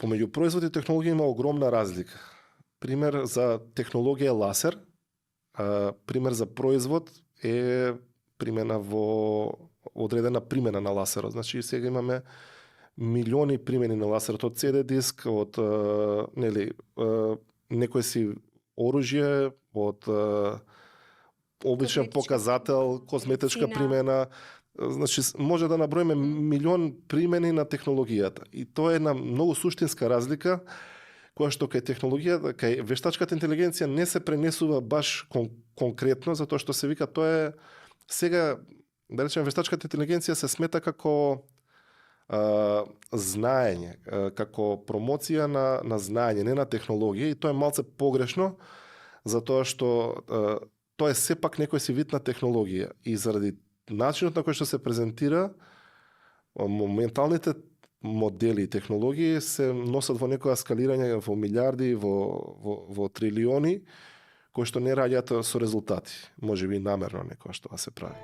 Помеѓу производ и технологија има огромна разлика. Пример за технологија е ласер, пример за производ е примена во одредена примена на ласерот. Значи сега имаме милиони примени на ласерот, од CD диск, од некој си оружје, од обичен показател, козметичка примена. Значи може да наброиме милион примени на технологијата. И тоа е една многу суштинска разлика, која што кај технологијата, кај вештачката интелигенција не се пренесува баш конкретно, затоа што се вика тоа е сега, да речеме, вештачката интелигенција се смета како знаење, како промоција на знаење, не на технологија, и тоа е малце погрешно, затоа што тоа е сепак некој си вид на технологија. И заради начинот на кој што се презентира, моменталните модели и технологии се носат во некоја скалирање во милиарди, во трилиони, кои што не раѓаат со резултати. Може би намерно некоја што се прави.